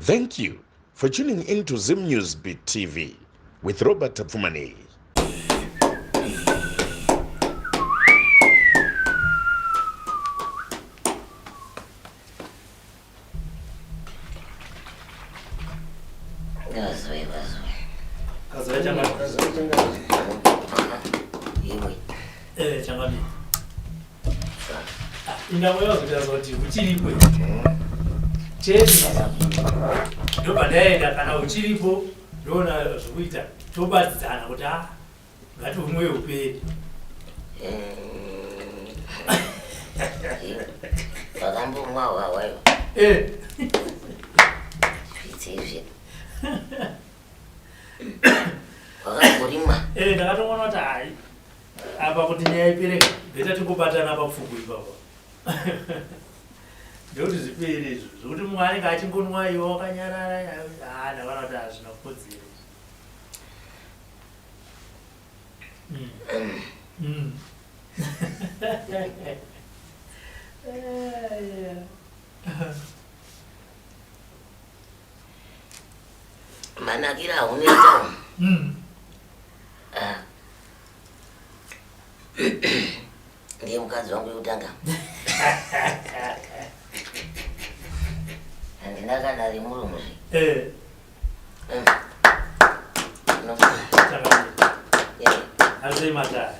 Thank you for tuning in to Zim News Beat TV with Robert Tapfumaneyi. Indawo yozotaza kuti uchiripo chete ndobva ndaenda kana uchiripo ndoona zvekuita tobatidzana kuti a ah, ngativumwe uperi vakambomwa hwahwa ivo eh. zviitse izvi wakamborimwa eh, ndakatoona kuti hai apa kuti nyaya ipere beta tingobatana papfuku ipapo ndekuti zvipere izvo zvekuti mumwe anenge achingonwa iwe wakanyarara haa ndakaona kuti hazvina kukodzera mm. mm. Manakira aunoita mm. ah. Ndiye mukadzi wangu wekutanga. Handina kana remurume. Eh. Mm. No. Eh. Azei matare.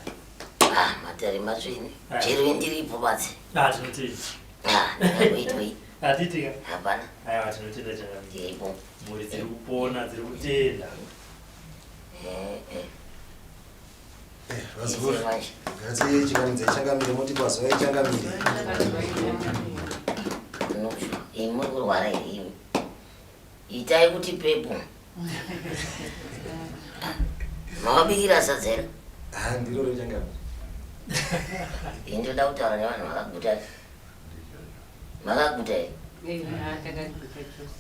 Ah, matare matsvene. Eh. Chero ndiripo badzi. Ah, tinotenda. Ah, ndingakuitwei. Hatitika. Hapana. Aiwa tinotenda chakanaka. Ndiripo. Mhuri dziri kupona, dziri kutenda. Eh, eh. Eh, vazukuru ngazi chikanidza ichangamire moti kwazuva ichangamire. Imi muri kurwara here imi? Itai kuti pepo. Mavabikira sadza here? Ah, ndiro rechangamire. Ini ndoda kutaura nevanhu vakaguta. Makaguta here? Eh, takaguta chose.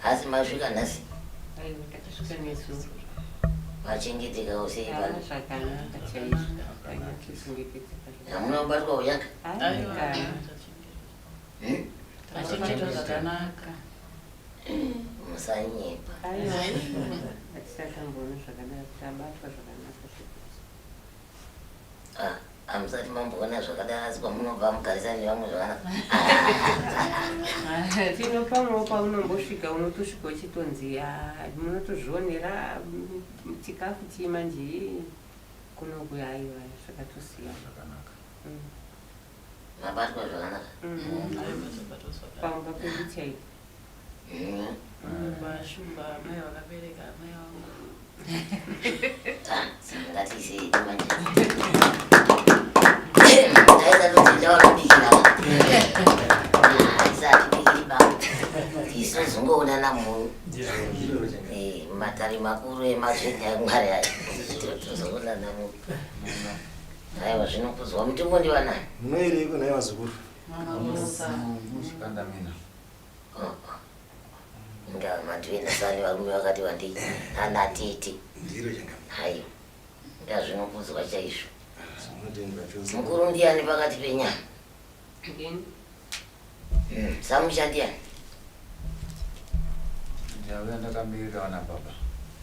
Asi masvika nhasi? Aiwa, takasvika nezuro. Vachengetekawo sei pano? Zvakanaka chaizvo. Tanyatsochengetseka. Hamuna kubatwa unyanga? Aiwa. Hmm? Tachengetwa zvakanaka. Musanyepa. Aiwa. Hatisakamboona zvakanaka, tabatwa zvakanaka zvekuti. Ah, hamusati mamboona zvakadaro asi kwamunobva mugarisani nevamwe zvakanaka. Tino pamwewo paunombosvika unotosvika uchitonzi ah, munotozvionera chikafu chii manje kunoku aiwa zvakatosiyana. Zvakanaka. Mabatwa zvakanaka. Pamba pedu chaipo. Vashumba amai vakabereka amai vangu. Ah, ngatiisei manje. Ndaisatotenda vanobikira. Aisatibikiri baba. Tisozongoonana munhu. Eh, matare makuru emazvenda emwari aya. Tozoonana munhu. Aiwa zvinokudzwa mutumbo ndiwanani. Munoireiko nhai vazukuru? Mama Musa. Muchikandamina. Inga mandive nasani varume vakati vandei nana tete. Ndiro changamire. Hayo. Inga zvinokudzwa chaizvo. Zvinotendwa chose. Mukuru ndiani pakati penyama? Ndini. Samusha ndiani? Ndauya ndakamirira vana baba.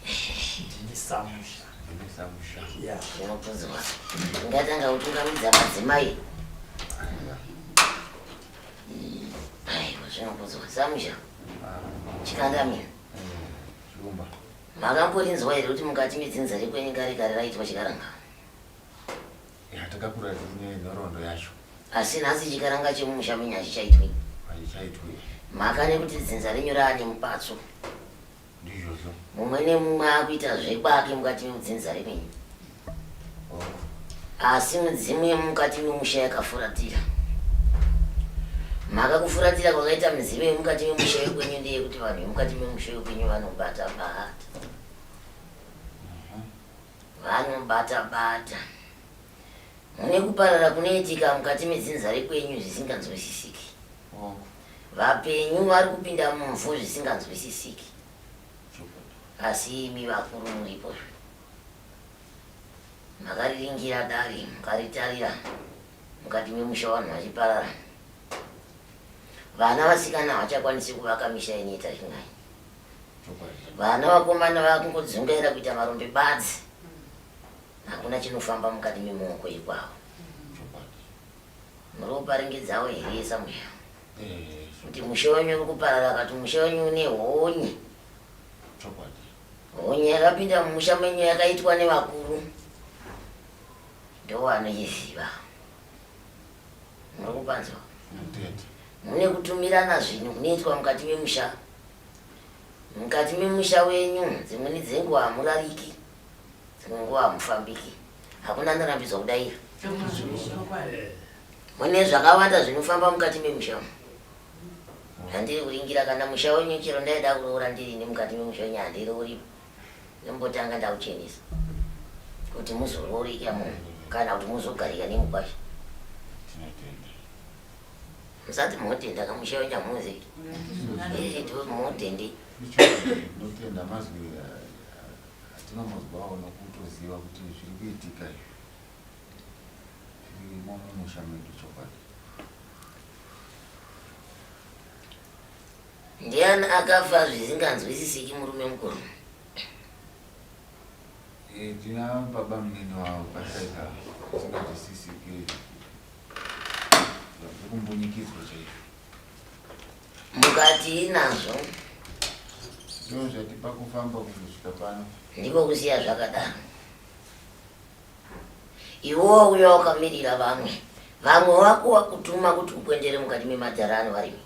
Ndini samusha. Ndini samusha. Yeah. Zvinokudzwa. Ngatanga kutungamidza madzimai. Aiwa zvinokudzwa. Samusha. Chikandamina. Shumba. Makamborinzwa here kuti mukati medzinza rekwenyu kare kare raitwa chikaranga? Ya takakura tine nhoroondo yacho. Asi nhasi chikaranga chemumusha menyu hachichaitwi. Hachichaitwi. Mhaka nekuti dzinza renyu raane mupatso. Ndizvozvo. Mumwe nemumwe akuita zvekwake mukati memudzinza rekwenyu. Oh. Asi midzimu yemukati memusha yakafuratira. Mhaka kufuratira kwakaita midzimu yemukati memusha yekwenyu ndeyekuti vanhu vemukati memusha yekwenyu vanobata bata. Vanobata bata. Mune kuparara kunoitika mukati medzinza rekwenyu zvisinganzwisisiki. Oh. Vapenyu vari kupinda mumvhu zvisinganzwisisiki. Asi imi vakuru muripo. Makariringira dare, mukaritarira mukati memusha vanhu vachiparara. Vana vasikana havachakwanisi kuvaka misha inoita zvingai. Vana vakomana vakungodzungaira kuita marombe badzi. Hakuna chinofamba mukati memuoko ikwavo. Muri kuparingidzawo here Samuel? Kuti mushe wenyu uri kuparara kati mushe wenyu une honye. Honye yakapinda mumusha menyu yakaitwa nevakuru. Ndovanoiziva. Muri kupanzwa? Mune kutumirana zvinhu kunoitwa mukati memusha. Mukati memusha wenyu dzimweni dzenguva hamurariki, dzimwe nguva hamufambiki. Hakuna anorambidzwa kudaira. Mune zvakawanda zvinofamba mukati memusha umu. Handiri kuringira kana musha wenyu chero ndaida kuroora ndirini mukati memusha wenyu handiroori. Ndombotanga ndauchenesa kuti muzorooreka munhu kana kuti muzogarika nemukwasha. Musati motenda kamusha wenyu hamuzivi. Eh, motende. Ndotenda mazwi atinombozwawo nokutoziva kuti zviri kuitika izvi zvirimo mumusha medu chokwadi. Ndiani akafa zvisinganzwisisiki murume mukuru? Eh, tina baba munini wavo pashaika zvisinganzwisisiki zvekumbunyikidzwa chaizvo. Mukati nazvo Ndizvo zvatipa kufamba kuzosvika pano. Ndiko kusiya zvakadaro. Iwe wauya wakamirira vamwe. Vamwe wako wakutuma kuti ukwendere mukati memadhara ano varimi.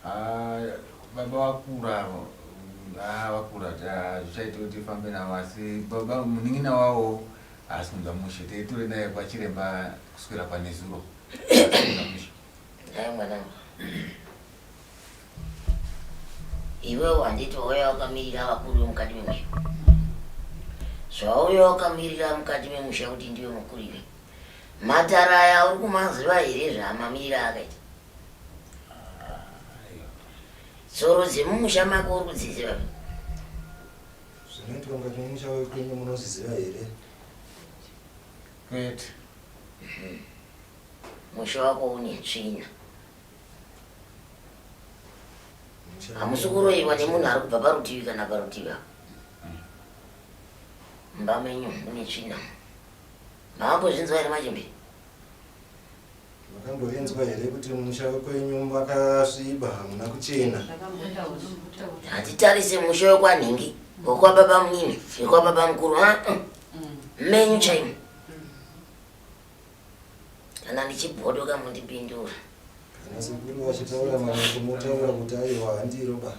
Ah, baba vakura avo. Ah, vakura zvichaita kuti tifambe navo asi baba munin'ina wavo haasi kunzwa mushe teitori naye kwachiremba kuswera panezuro mushe. Nhai mwanangu. Iwewe handiti wauya wakamirira vakuru vemukati memusha. Zvauya wakamirira mukati memusha kuti ndiwe mukuru iwe. Matara aya uri kumaziva here zvaamamirira akaita? Tsoro dzemumusha mako uri kudziziva? Zvinoitwa mukati memusha wekwenyu munozviziva here? Kwete. Musha wako une tsvina. Hamusi kuroyiwa nemunhu ari kubva parutivi kana parutivi apo. Mumba menyu mune tsvina. Makambozvinzwa here machembere? Makamborinzwa here kuti musha wekwenyu makasviba hamuna kuchena? Hatitarise musha wekwanhingi, wekwababa munini, wekwababa mukuru. Ah, menyu chaimo. Kana ndichibhodoka mundipindura. Kana sekuru vachitaura manyoko motaura kuti aiwa handiro ba.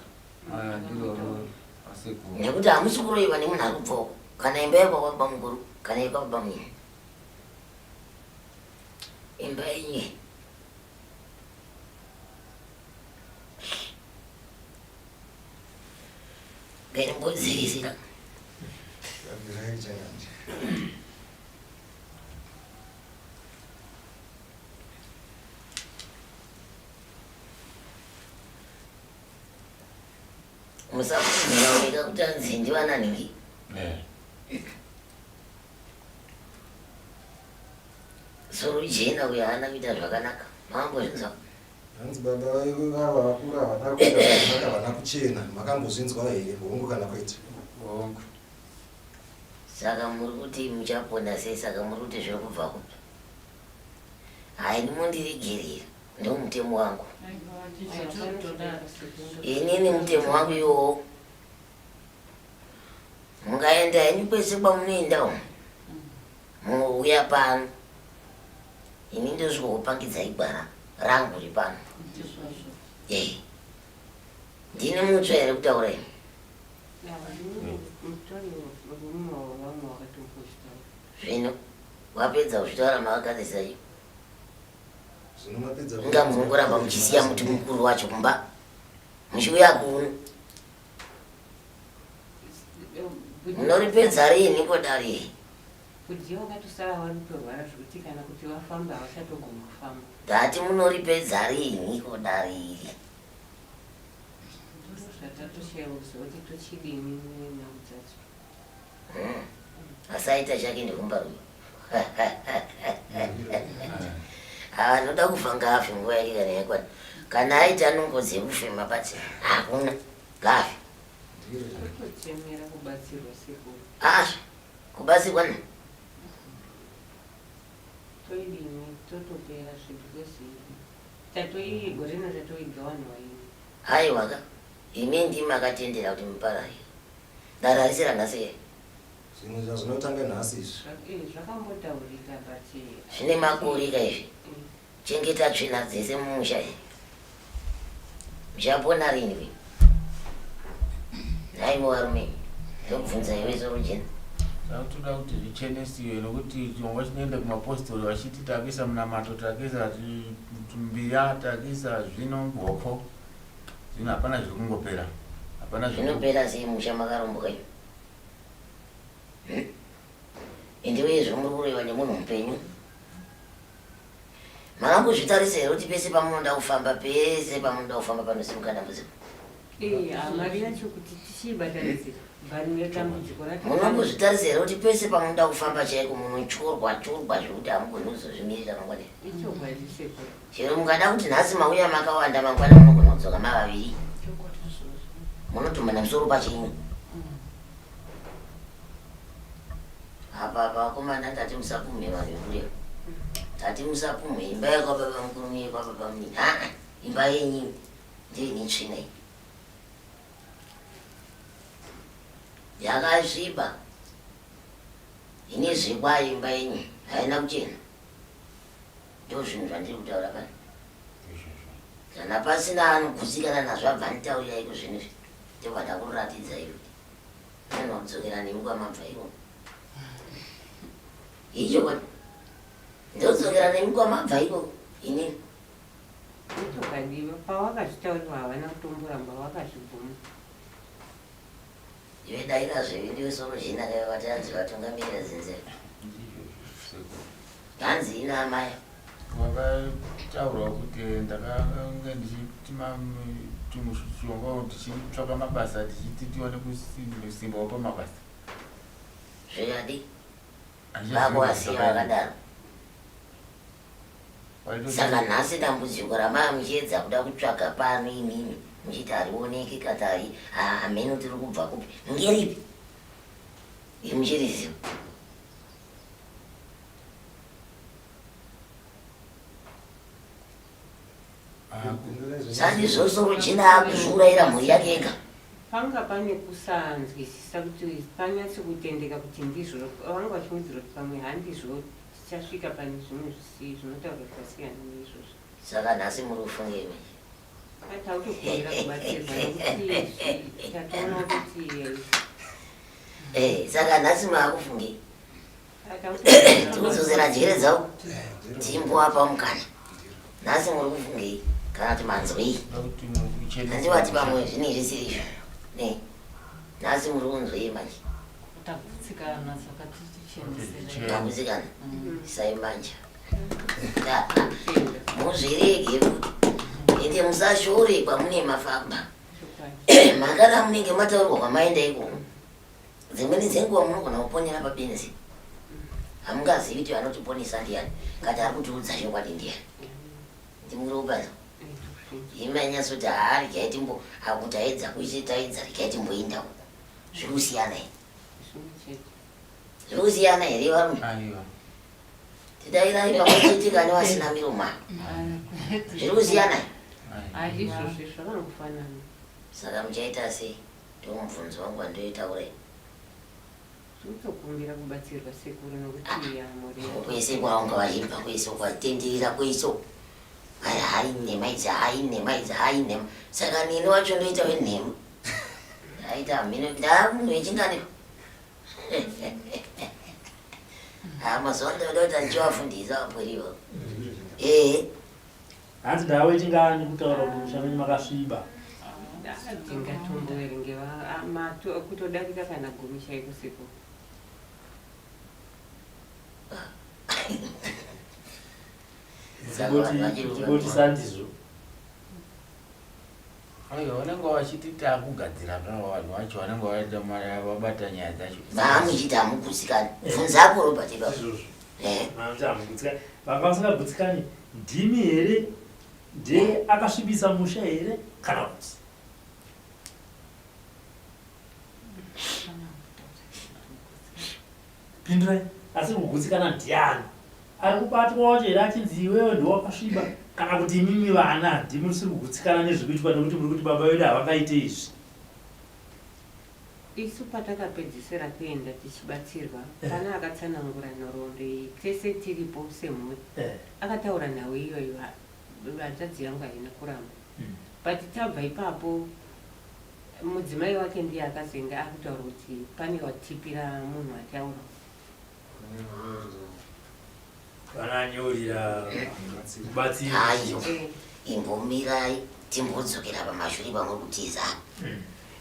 Ah, ndiroro asekuru. Nekuti hamusi kuroyiwa nemunhu ari kubva uko. Kana imba yekwababa mukuru, kana yekwababa munini. Imba yenyu. Ngaimbodzivisira. Rambirai changamire. Musakumbira kuti anzi ndivana nhingi. Eh. Soro jena uyo haana kuita zvakanaka. Mambozvinzwa? Hanzi baba vava vakura havana kuita zvakanaka havana kuchena. Makambozvinzwa here? Hongu kana kwete? Hongu. Saka muri kuti muchapona sei? Saka muri kuti zviri kubva kupi? Haini mundiregerera, ndomutemo wangu. Inini mutemo wangu iwowo. Mungaenda henyu kwese kwamunoenda umu. Mouya pano. Ini ndosvika kupangidzai gwara rangu ripano. Eh. Ndini mutsva here kutaura ini? Zvino wapedza kuzvitaura makagadzirisa iyo. Zvino mapedza Inga munongoramba muchisiya muti mukuru wacho kumba. Muchiuya kuno. Munoripedza riini kodari? Kudyiwa wakatosara warutorwara zvekuti kana kuti wafamba hauchatogona kufamba. Ndati munoripedza riini kodari iri? Ndozvatatoshaiwa kuziva kuti tochidini nenhau dzacho. Asaita chake ndihumbarume. Anoda kufa ngaafe nguva yake kana yakwana. Kana aita nungo dzekufema pati hakuna ngaafe. Ndiro. Totochemera kubatsirwa sekuru. Aa kubatsirwa na Toidini totopera zvinhu because tatoi gore rino tatoiga vanhu vaini. Haiwaka imi ndimi makatendera kuti mupararire. Dare harisi ranhasi here? Zvinhu zvazvinotanga nhasi izvi. Eh, zvakambotaurika but Zvine makore ka izvi. Chengeta tsvina dzese mumusha iyi. Muchapona rini we? Nhaivo varume, ndokubvunza iwe Sorojena. Takutoda kuti zvichenesiwe nokuti chirongwa chinoenda kumapostori vachiti takuisa munamato takuisa mbiya takuisa zvino hoko zvino hapana zviri kungopera hapana zvinopera sei musha makaromboka imi hmm? Ende uyezve muri kuroiwa nemunhu mupenyu. Makambozvitarisa here kuti pese pamunoda kufamba pese pamunoda kufamba panosimuka dambudziko? Eh, ah, mari yacho kuti tichiibatanidze bhani dambudziko racho. Munombozvitarisa here kuti pese pamunoda kufamba chaiko munotyorwa tyorwa zvekuti hamugoni kuzozvimirira mangwana? Ichokwadi sekuru. Chero mukada kuti nhasi mauya makawanda mangwana munogona kudzoka mavaviri. Munotumana musoro pachenyu. Apa apa vakomana tati musapumhe vanhu vekureva. Tati musapumhe imba yekwababa mukuru neyekwababa munini. Haa imba yenyu ndiyo ine tsvina iyi. Yakasviba. Ine zvekwayo imba yenyu haina kuchena. Ndozvinhu zvandiri kutaura pano. Kana pasina anogutsikana nazvo abva anditaurira iko zvinhu izvi. Ndobva ndakuratidzai kuti Ndinodzokera nemi kwamabva ikoko. Ichokwadi. Ndodzokera nemi kwamabva ikoko inini. Ichokwadi pawakazvitaurirwa havana kutomboramba vakazvibvuma. Iwe daira zvevi ndiwe soro jena kaiva vati hanzi vatungamirira dzinza. Hanzi ina amai. Wakataurwa kuti ndakanga ndichitima chirongwa tichitsvaka mabasa tichiti tione kusimbawo pamabasa. Zvikadi vako vasiya vakadaro. Saka nhasi dambudziko ramaa muchiedza kuda kutsvaga pano imimi muchiti harioneki kati hameno tiri kubva kupi ngeripi imi muchiriziva. Sandi zvose Rujina akuzviurayira mhuri yake ega. Panga pane kusanzwisisa kuti panyatso kutendeka kuti ndizvo vanga vachimudzira kuti pamwe handizvo tichasvika pane zvimwe zvisi zvinotaurwa zvakasiyana neizvozvo. Saka nhasi muri kufungei manje? Tautokumbira kubatsirwa nekuti tatoona kuti Eh, saka nhasi maakufungei? Tikudzosera njere dzavo timboapa mukana. Nhasi muri kufungei kana kuti manzwei? Hanzi vati pamwe zvinenge zvisiri izvo. Ne. Nhasi muri kunzwei manje? Tagutsikana saka tichichenesera. Tagutsikana. Isai manja. Muzvirege kuti ende musashore kwamune mafamba. Makada munenge mataurwa kwamaenda ikoko. Dzimweni dzenguva munogona kuponera pabenzi. Hamungazivi kuti anotiponesa ndiyani kati ari kutiudza chokwadi ndiyani. Ndimuropadzo. Imi anyatsoti haa regai timbo akuti aedza kuise taedza regai timboenda uko. Zviri kusiyana here? Zviri kusiyana here varume? Aiwa. Tidairai pamwe chete kani vasina miromo ava. Zviri kusiyana here? Handizvozvo zvakangofanana. Saka muchaita sei? Ndomubvunzo wangu wandoita kudai. Tinotokumbira kubatsirwa sekuru nokuti mhuri ah, kwese kwaunga vachibva kwese kwatenderera kwese hai hai nhema idzi hai nhema idzi hai nhema saka nini wacho ndoita wenhema aita hameno ndaamunhu wechingani ha mazuva ndoda kuti andichivafundisa vapwerivo ee Hanzi ndawe chingani kutaura kuti musha menyu makasviba. Tingatomboverenge kutodarika kana gumi chaiko sekuru. Chingoti sandizvo. Aiwa vanenge vachiti takugadzira kana vanhu vacho vanenge vaita mari vabata nyaya dzacho. Maamuchiti hamugutsikani. Bvunzako Robert ipapo. Izvozvo. Eh. Maamuchiti hamugutsikani. Vanga vasingagutsikani ndimi here ndiye akasvibisa musha here kana kuti. Pindurai, asiri kugutsikana ndiani? Ari kubatwa wacho here achinzi iwewe ndiwe wakasviba kana kuti imimi vana ndimi musiri kugutsikana nezviri kuitwa nekuti muri kuti baba vedu havangaite izvi? Isu patakapedzisira kuenda tichibatsirwa, pana akatsanangura nhoroondo iyi tese tiripo semhuri. Akataura nhau iyoyo, hanzvadzi yangu haina kuramba. But tabva ipapo mudzimai wake ndiye akazenge akutaura kuti pane watipira munhu ataura. Vananyorira mubatsiri. Ayo, imbomirai timbodzokera pamashure pamuri kutiza.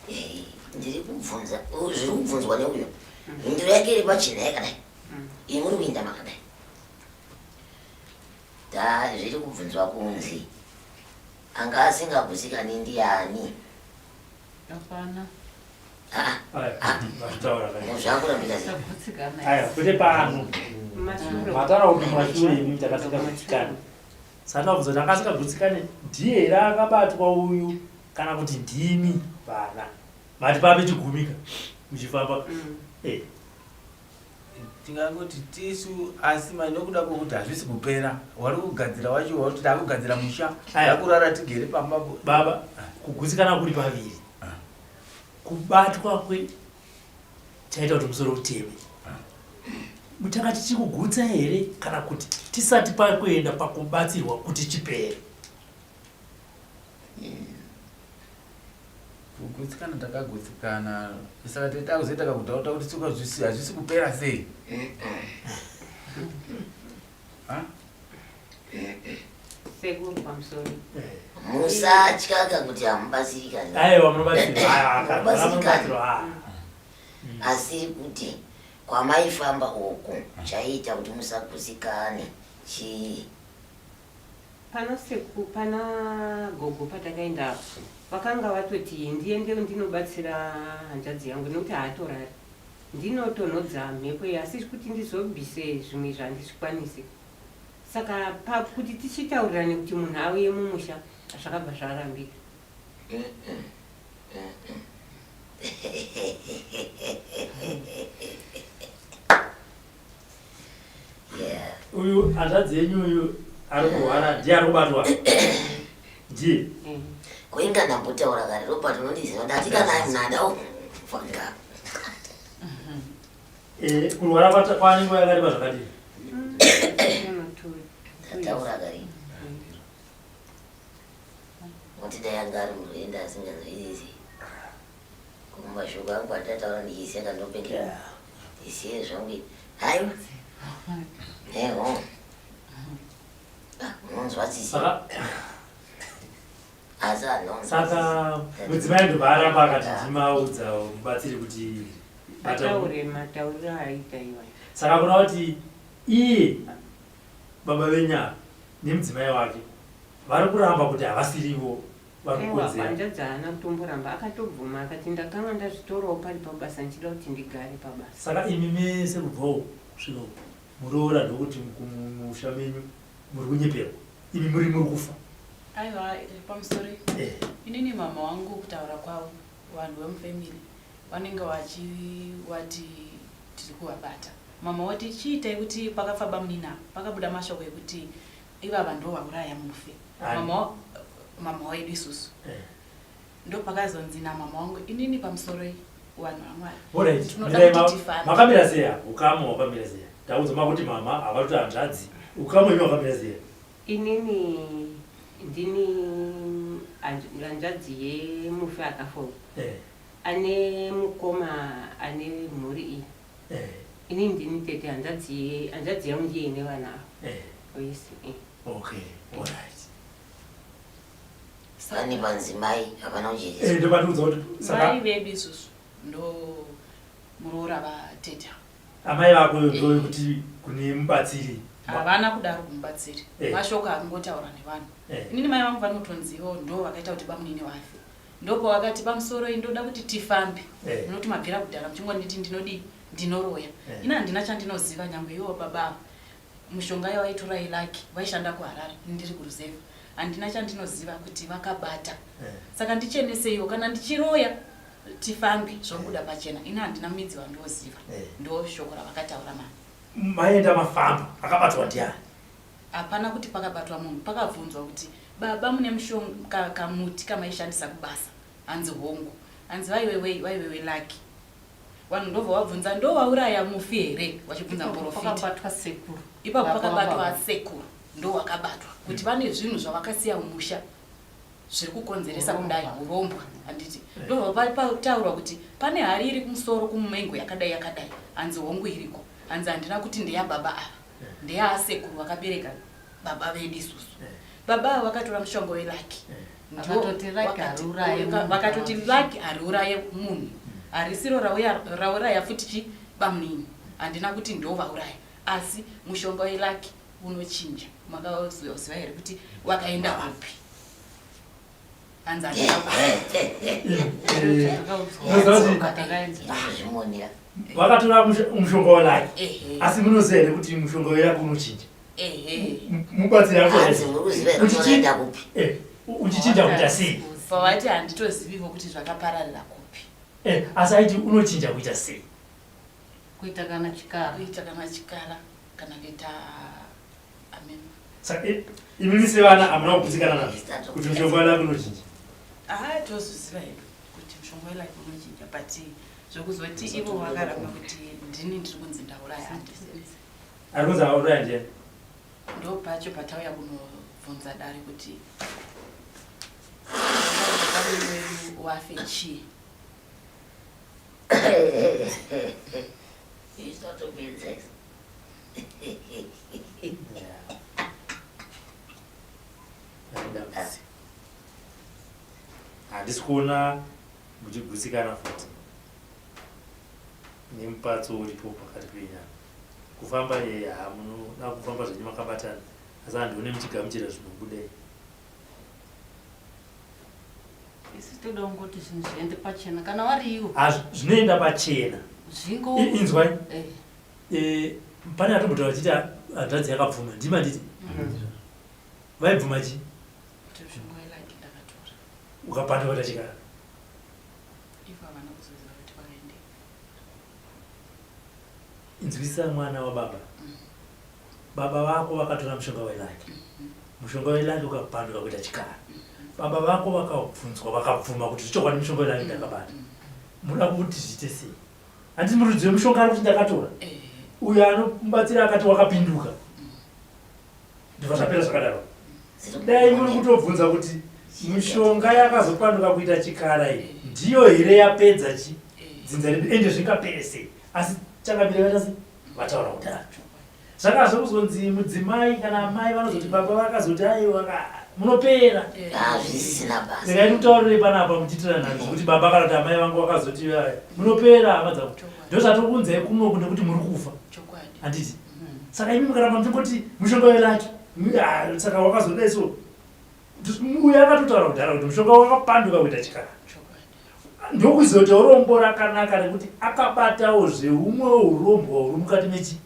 Eh, ndiri kubvunza oh, zviri kubvunzwa neuyo mhinduro yake iri pachena yakadai imi muri kuinda makadai ta zviri kubvunzwa kunzi Anga asingagutsikani ndiani? Hapana. Ah, ah. Zvakurambika sei? Tagutsikana. Aya, kwete pano. Mashure. Mataura kuti mashure imi takasingagutsikani. Saka tabvunza kuti anga asingagutsikani ndiye here akabatwa uyu kana kuti ndimi vana. Mati pape chigumika muchifamba. Eh. Tingangoti tisu asi mai nokuda kwokuti hazvisi kupera wari kugadzira wacho wakuti takugadzira musha takurara tigere pamba baba kugutsikana kuri paviri ah. Kubatwa kwe chaita kuti musoro uteme ah. Tanga tichikugutsa here kana kuti tisati pakuenda pakubatsirwa kuti chipere? Kugutsikana takagutsikana, saka takuzoita kakudhauta kuti tsuka zvisi hazvisi kupera sei? Sekuru pamusoro. Musatya ka kuti hamubatsirikani. Aiwa munobatsirwa. Asi kuti kwamaifamba uku chaiita kuti musagutsikane chii? Pana seku pana gogo patakaenda apo vakanga vatoti ndiende ndinobatsira hanzvadzi yangu nekuti haatorari ndinotonhodza mhepo iyi asi kuti ndizobvise zvimwe izvi handizvikwanise saka pakuti tichitaurirane kuti munhu auye mumusha zvakabva zvarambika. Uyu hanzvadzi yenyu uyu ari kurwara ndiye ari kubatwa ndiye. Ko inga ndambotaura kare Robert unondiziva ndati kana nada fanga. Eh, kurwara kwaane nguva yakareba zvakadii? Ndataura kare. Moti dai anga ari murwere asinganzwisisi. Mashoko angu andataura ndichiseka ndopenge isiye zvangu haiwa eho ah, unonzwa tsitsi asi anonzwa saka mudzimai ndobva aramba akati ndimaudza mubatsiri kuti ataure matauriro aita iwayo saka kuda kuti iye baba venyaya nemudzimai wake vari kuramba kuti havasirivo vari Aiwa, kukodzera. hanzvadzi haana kutomboramba akatobvuma akati ndakanga ndazvitorawo pari pabasa ndichida kuti ndigare pabasa. Saka imi mese kubva uku kusvika uku muroora ndokuti mumusha menyu muri kunyeperwa imi muri muri kufa. Aiwa pamusoro Eh. inini mama wangu kutaura kwavo vanhu vemufamily vanenge vachiwati tiri kuvabata mama wati chiitai kuti pakafa bamunini apa pakabuda mashoko ekuti ivava ndovauraya mufi mama mama wedu isusu eh. Ndopakazonzi namama wangu inini pamusoroi vanhu vamwari makamira sei apa ukama wakamira sei taudza makuti mama havatuti hanzvadzi ukama wenyu wakamira sei? Inini ndini hanzvadzi yemufi akafa eh. Ane mukoma ane mhuri iyi eh. Inini ndini tete hanzvadzi hanzvadzi yangu ndiye ine vana ava vese. Okay, alright. Pane panzi mai hapana kuchereswa. Eh, ndopatiudza kuti saka mai vedu isusu ndo muroora vatete amai vako ndo kuti kune mubatsiri havana kudaro kumubatsiri Eh. Mashoko akungotaura nevanhu Eh. Inini mai vangu vanotonzivo ndo vakaita kuti bamunini vafe ndopavakati pamusoro ndoda kuti tifambe Eh. Munoti mabvira kudhara muchingonditi ndinodii ndinoroya Eh. Ini handina chandinoziva nyangwe iwo baba ava mushonga yavaitora ilaki vaishanda kuHarare ndiri kuruzevha handina chandinoziva kuti vakabata Eh. Saka ndicheneseiwo kana ndichiroya. tifambe zvobuda pachena ini handina midzi wandoziva Eh. ndo shoko ravakataura mama Maenda mafamba akabatwa ndiani? Hapana kuti pakabatwa munhu pakabvunzwa kuti baba mune mushonga kamuti kamaishandisa kubasa hanzi hongu hanzi vaive wei vaive welaki vanhu ndobva vabvunza ndowauraya mufi here vachibvunza muprofita Pakabatwa sekuru. ipapo Baba pakabatwa wababa. sekuru ndowakabatwa kuti vane zvinhu zvavakasiya mumusha zviri kukonzeresa kudai urombwa handiti ndobva pataurwa kuti pane hari iri kumusoro kumumengo yakadai yakadai hanzi hongu iriko hanzi handina kuti ndeyababa ava ndeyaasekuru vakabereka baba vedu isusu baba ava vakatora mushonga welaki Vakatoti lucky hariuraye munhu. vakatoti laki hariuraye munhu harisiro rauraya futi chi bamunini handina kuti ndovauraya asi mushonga welaki unochinja makaziva here kuti wakaenda kupi hanzi handina Ndozvimonera. Vakatora mushonga welaki Ehe. asi munoziva here kuti mushonga welaki unochinja? Ehe. Mubatsiri Hanzi muri kuziva here kuti unoenda kupi? Uchichinja kuita sei? Pavati handitozivivo kuti zvakapararira kupi. Asi aiti unochinja kuita sei? Kuita kana chikara. Kuita kana chikara kana kuita amen. Saka imimi sevana hamuna kugutsikana nazvo kuti mushonga welaki unochinja? Ah, toziziva hedu kuti mushonga welaki unochinja but zvekuzoti ivo vakaramba kuti ndini ndiri kunzi ndauraya handisi. Ari kunzi auraya ndiani? Ndo pacho patauya kunobvunza dare kuti wedu wafe chii. It's not a princess. Handisi kuona muchigutsikana futi nemupatso uripo pakati penyama kufamba ha munoda kufamba zvenyu makabatana asi handione muchigamuchira zvinobuda Isu toda kungoti zvinhu zviende pachena kana vari iwo. Zvinoenda pachena. Zvingo. Inzwai. Pane atombotaura achiti hanzvadzi yakabvuma ndimi handiti? Vaibvuma chii? Kuti mushonga welaki ndakatora. Ukapanda kuita chikara. Ivo havana kuzoziva kuti vakaendepi. Inzwisisa mwana wababa. Baba vako vakatora mushonga welaki. Mushonga welaki ukapanduka kuita chikara. Baba vako vakabvunzwa vakabvuma kuti zvechokwadi mushonga welaki ndakabata. Muda kuti zviite sei? Handiti muridzi wemushonga ari kuti ndakatora. Uyo anomubatsira akati wakapinduka. Ndibva zvapera zvakadaro. Dai muri kutobvunza kuti mishonga yakazopanduka kuita chikara iyi ndiyo here yapedza chi dzinza redu ende zvingapere sei? Asi changamire vaita sei? Vataura kudaro. Zvaka zvekuzonzi mudzimai kana amai vanozoti baba vakazoti aiwa munopera. Hazvisina basa. Regai ndikutaurire panapa muchiitira nharo zvekuti baba kana kuti amai vangu vakazoti munopera hama dzangu. Ndozvatokuunzai kunoku nekuti muri kufa. Handiti? Saka imi mukaramba muchingoti mushonga welaki saka wakazodai so uyo akatotaura kudhara kuti mushonga wakapanduka kuita chikara. Ndokuzoita urombo rakanaka rekuti akabatawo zveumwe urombwa huri mukati mechi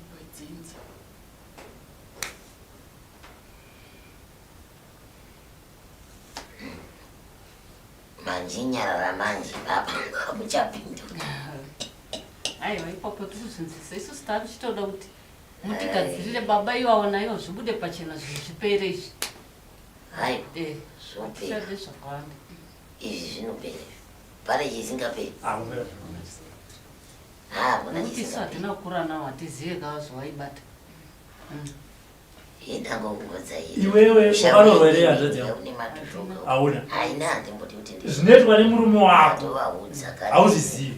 Manje nyarara manje baba muchapindura. Aiwa ipapo tikuzvinzwisa isusu tava tichitoda kuti mutigadzirire baba iwawo naiwo zvibude pachena zvinhu zvipere izvi. Hai. Zvopera. Hatichade zvakawanda. Izvi zvinopera. Pane chisingaperi. Hakuna Nekuti isu chisingaperi. hatina kukura nawo hatizive kava zvawaibata. Iwewe wakaroorwa here hanzvadzi yangu? Hauna. Zvinoitwa nemurume wako hauzvizivi.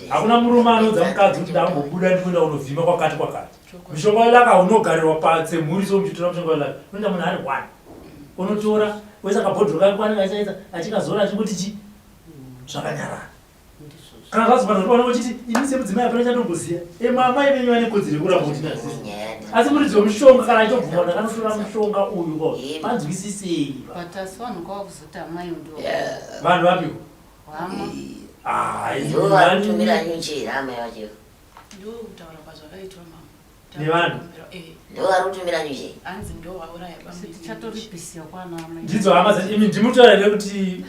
Hakuna murume anoudza mukadzi kuti ndambobuda ndikuenda kunovhima kwakati kwakati. Mishonga welaka unogarirwa patsemhuri so muchitora mushonga welaka. Unoenda munhu ari one. Unotora woisa kabhodhoro kake kwaanenge achiisa achikazora achingoti chi zvakanyarara. Kana zvazopanda kuti vanenge vachiti ini semudzimai hapana chandomboziva. Amai venyu vane kodzero yekuramba kuti nazisi. Asi muridzi wemushonga kana achitobvuma ndakanotora mushonga uyu ko panzwisisei. But asi vanhu kwava kuzoti amai ndo. Vanhu vapiko? Hama. Ah, Ndivo vanotumira nyuchi here amai vacho? Ndo kutaura kwazvakaitwa mama. Nevanhu? Ndivo vari kutumira nyuchi? Hanzi ndo wauraya Asi tichatoripisiya kwana amai. Ndidzo hama dzacho. Imi ndimutaura here kuti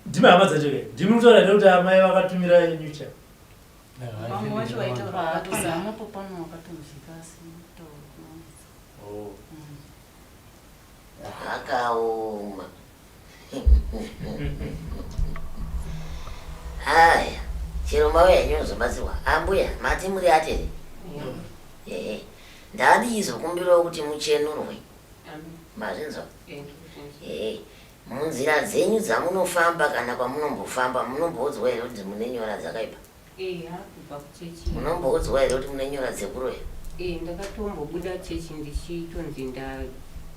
Ndimi hama dzacho ke? Ndimi kutaura here kuti amai vakatumira nyucha? Vamwe vacho vaitaura vakatosara. Pano pano vakatomzika asi Oh. Zvakaoma. Aya, chero mauya henyu muzobatsirwa. Ambuya, mati muri atete? Ehe. Ndandichizokumbirawo kuti muchenurwe. Mazvinzwa? Ehe. Munzira dzenyu dzamunofamba kana kwamunombofamba munomboudzwa here kuti mune nyora dzakaipa? Eya, kubva kuchechi. Munomboudzwa here kuti mune nyora dzekuroya? Eh, ndakatombobuda chechi ndichitonzi nda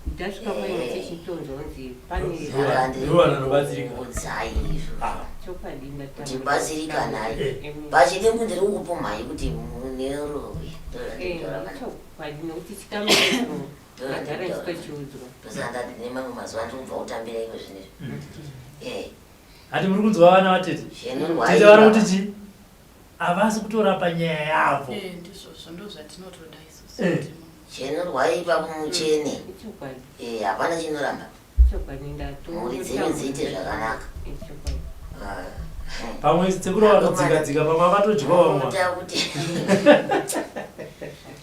ndasvika paimwe chechi tonzwa kunzi pane Saka ndiri Ndivo vanhu vanobatsirika. kukuudzai izvo. Ah. chokwadi ndatambura. Kuti batsirikanai. Eh. Amen. Pachidimbu ndiri kukupumhai kuti mune royi. Eh, chokwadi nekuti chikamu icho ndagara ndichitochiudzwa. Ndosaka ndati nemamwe mazuva ndiri kubva kutambira iko zvinezvi. Eh, Hati muri kunzwa vana vatete? chenurwai. Tete vari kuti chii? Havasi kutorapa nyaya yavo. Eh, ndizvozvo ndozvatinotoda isusu. Eh. kuti Chenurwai ipapo muchene. Ichokwadi, Eh, hapana chinoramba. chokwadi ndato. Mhuri dzenyu dziite zvakanaka. Ichokwadi. Ah. Pamwe sekuru vatodzika dzika pamwe vakatodyiwa vamwe. Unoita kuti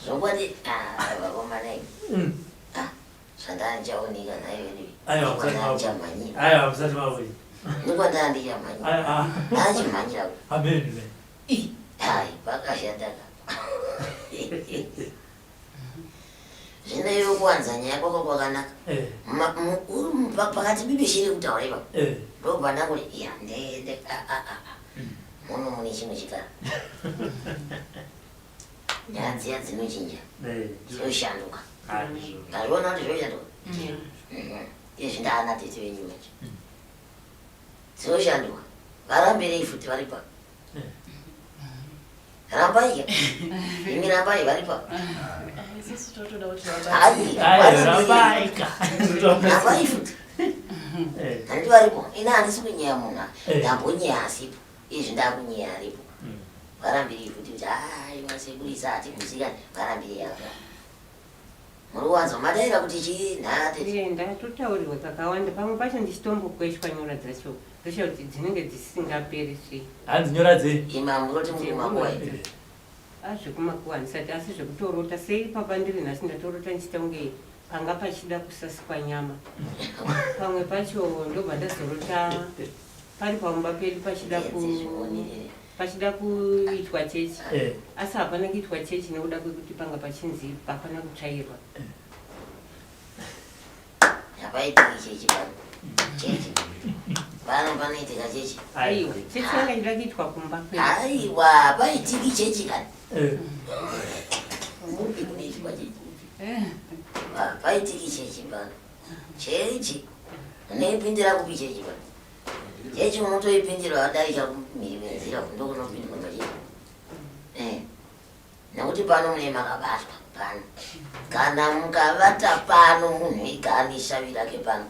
zvokwadi ah, vakomana imi Ah, zvandandichaoneka nhayo yedu Aiwa, musati mauya. ndichamhanyira Aiwa, musati mauya. ndikwandandichammhanyira Aiwa. ah. ndachimhanyira Amen. amen. hai pakashataka zvino iwe kuwanza nyaya kwako kwakanaka Eh, Uri pakati bibishiri kutaura ipapo eh. ndobva ndakuti iya ndende ah, ah, ah, ah. Muno mune chimwe chikara nyaya dziya dzinochinja Eh. dzinoshanduka Ah, ndizvo. ndazviona kuti zvinoshanduka izvi ndaana tete venyu manje dzinoshanduka varambirei futi varipa rambai imi rambai varipa Ah, isusu totoda kuti Hai, vabatsirike. Aiwa, varambirei. rambai ka. Rambai futi Eh. handiti varipo ina handisi kunyeya munhu Eh. ndambonyeya asipo izvi ndakunyeya aripo Mm. varambirei futi kuti aiwa sekurisa hatigutsikani varambirei ava muri kuwanzwa madaira kuti chii nhate Eh, ndatotaurirwa kakawanda pamwe pacho ndichitombokweshwa nyora dzacho ndoshaya kuti dzinenge dzisingaperi sei. Hanzi nyora dzei? ima muroti muri kumakuwa Eh. Azvekumakuwa handisati asi zvekutorota sei papa ndiri nhasi ndatorota ndichiita kunge panga pachida kusasikwa nyama pamwe pacho ndobva ndazorota pari pamumba pedu pachida ku pachida kuitwa chechi Eh. asi hapana kuitwa chechi nekuda kwekuti panga pachinzi hapana kutsvairwa hapaitiki chechi pano chechi pano panoitika chechi aiwa chechi yanga ichida kuitwa kumba kwedu aiwa hapaitiki chechi kani Eh. kupi kunoitwa chechi hapaitiki chechi pano chechi unoipindira kupi chechi pano chechi unotoipindira wadarika mhiri kwenzira ndokunopindwa pachechi Eh. Nekuti pano mune makabatwa pano. Kana mukavata pano munhu ega ane shavi rake pano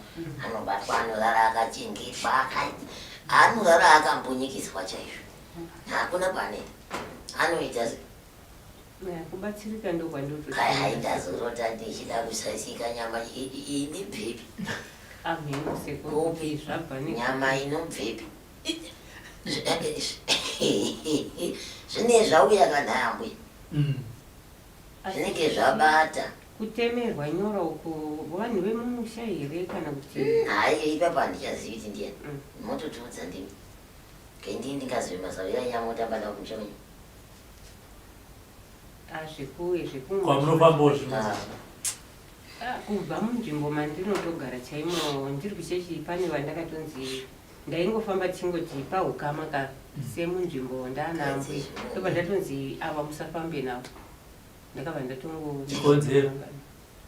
anobatwa anorara akachengetwa anorara akambunyikiswa chaizvo. Hakuna kwaanoenda. Anoita Kubatsirika ndokwandototi. Kai hai ndazorota ndichida kusasika nyama inibvepi? Amheno sekuru kuti zvabva ne Nyama inobvepi? Zvine zvauya kana ambuya. Zvinenge zvabata. Kutemerwa nyora uko vanhu vemumusha here kana kuti? Hayi ipapo handichazivi kuti ndiyani. Mototiudza ndimi. Ke ndini ndingazive mazawira nyama otamba nawo kumusha kwenyu. Ah, zvekuwe zvekumwa. Kwamunofambawo zvinonzi. Ah, kubva munzvimbo mandinotogara chaimo ndiri kuchechi pane vandakatonzi ndaingofamba tichingoti pahukama ka semunzvimbo ndaana ambuya ndobva ndatonzi ava musafambe navo ndakabva ndatongo Chikonzero?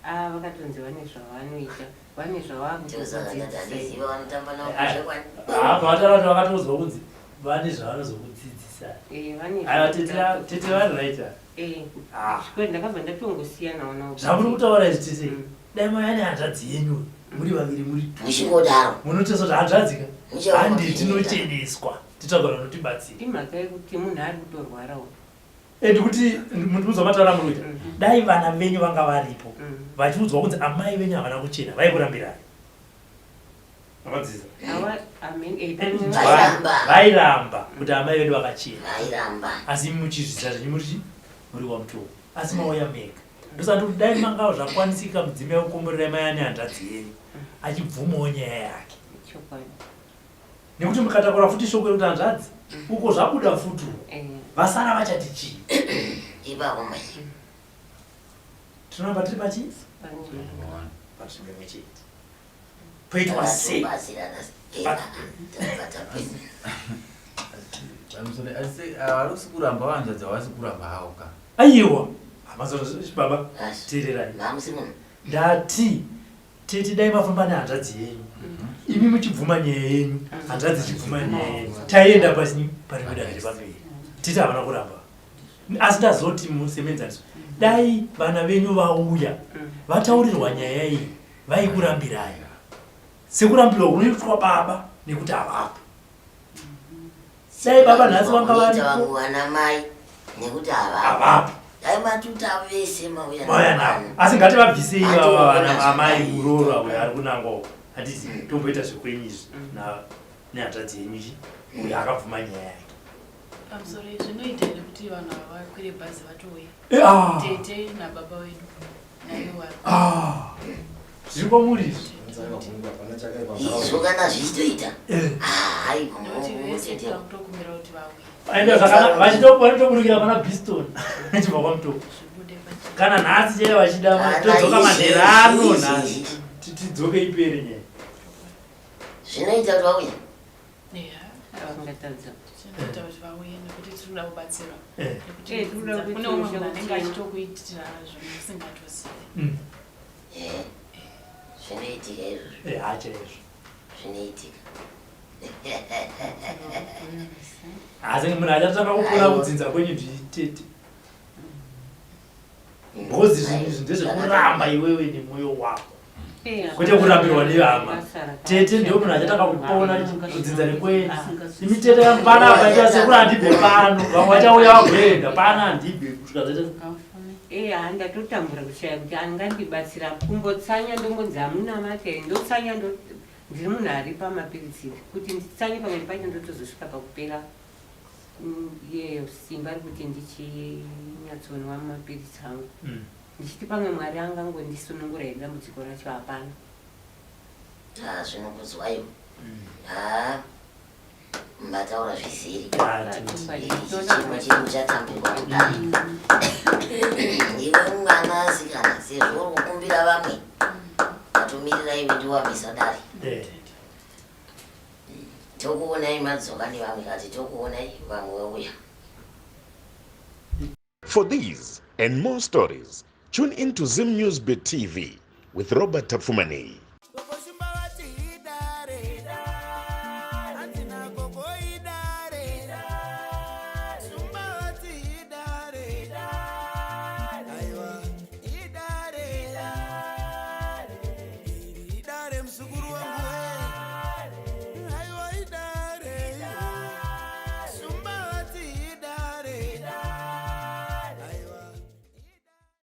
Ah, vakatonzi vane zvavanoita vane Ndosaka ndati zvavakutokudzidzisai handizivi vanotamba nawo kumusha kwani. Ah, pavataura kuti vakatoudzwa kunzi vane zvavanozokudzidzisa. Eh, vane Aiwa tete tete vari right. ava. Eh, Ah. zvikoro ndakabva ndatongosiyanawo navo Zvamuri kutaura izvi tete. Dai mauya nehanzvadzi yenyu muri vaviri muri two. Muchingodaro. Munotosa kuti hanzvadzi ka. Muchaona Handi kuti tinocheneswa. Titsvaga vanotibatsira. Imhaka yekuti munhu ari kutorwarawo. And kuti munhu mataura muri kuita. Dai vana venyu vanga varipo. Vachiudzwa kunzi amai venyu havana kuchena vaikurambirai. Makadzidza. Awa Vairamba kuti amai vedu vakachena, asi imi muchizviziva zvenyu muri muri wamutoko, asi mauya mega. Ndosati kuti dai manga zvakwanisika mudzimu yakukomborerai mai ane hanzvadzi yenyu achibvumawo nyaya yake. Nekuti mukatakura futi shoko rekuti hanzvadzi uko zvabuda futi uko eh. vasara vachati chii? Ipapo mai. Tinoramba tiri pachii? Panzvimbo imwe chete. Poitwa sei? Harusi kuramba vanzvadzi havasi kuramba hawo ka. Aiwa. Baba, teererai. Ndati Tete dai mafamba nehanzvadzi yenyu imi muchibvuma nyaya yenyu hanzvadzi ichibvuma nyaya yenyu taienda pasi pari kuda here pamberi tete havana kuramba asi ndazoti semuenzaniso dai vana venyu vauya vataurirwa nyaya iyi vaikurambirai sekurambirwa kunoitwa baba nekuti havapo Dai baba nhasi vanga varipo. Vangu vana mai nekuti havapo. Dai matuta vese mauya mauya navo. Asi ngativabvisei ivava vana amai muroora uyo ari kunangwa uko. Handiti tomboita zvekwenyu izvi na nehanzvadzi yenyu chi uyo akabvuma nyaya yake. Pamusoro zvinoita here kuti vanhu ava vakwire bhazi vatouya? Eh, ah. Tete nababa wedu. Ah, zviri kwamuri izvi izvo kana zvichitoita eh. ah, vachitoburukira pana biston chibva kwamutoko kana nhasi chaiye vachida todzoka manherano nhasi tidzoke ipere nyaya zvinoita kuti vauya Vangatadza. Zvinoita kuti vauye nekuti tiri kuda kubatsirwa. Eh. Nekuti Eh, tiri kuda kune kuti umwe musha munhu anenge uchene. achitokuitira zvinhu usingatozivi. Eh, zvinoitika izvozvo Eh, ha chaizvo zvinoitika asi munhu achatanga kupona kudzinza kwenyu nditete Because zvinhu izvi ndezvekuramba iwewe nemwoyo wako kwete kurambirwa nehama. Tete ndiyo munhu achatanga kupona kudzinza nekwenyu. Imi tete yangu pana apa ita sekuru handibve pano, vamwe vachauya vagoenda pana handibve kusvika zvaita. Eya ndatotambura kushaya kuti angandibatsira kumbotsanya ndombonzi hamunamate here ndotsanya ndiri munhu ari pamapiritsi kuti nditsanye pamwe pacho ndotozosvika pakupera Uye simba rekuti ndichinyatsonwa mapiritsi angu mm. ndichiti pamwe Mwari angangondisunungura here dambudziko racho hapana. Ah, zvinokudzwa iwe mm. ah, mataura zvisiri chimwe chinhu chatambirwa kudai mm. iwe mwana asikana sezvo uri kukumbira vamwe vatomirira iwe ndiwamisa dare eh. Tokuonai madzoka nevamwe kati tokuonai vamwe vauya. For these and more stories, tune in to Zim News Bit TV with Robert Tapfumaneyi.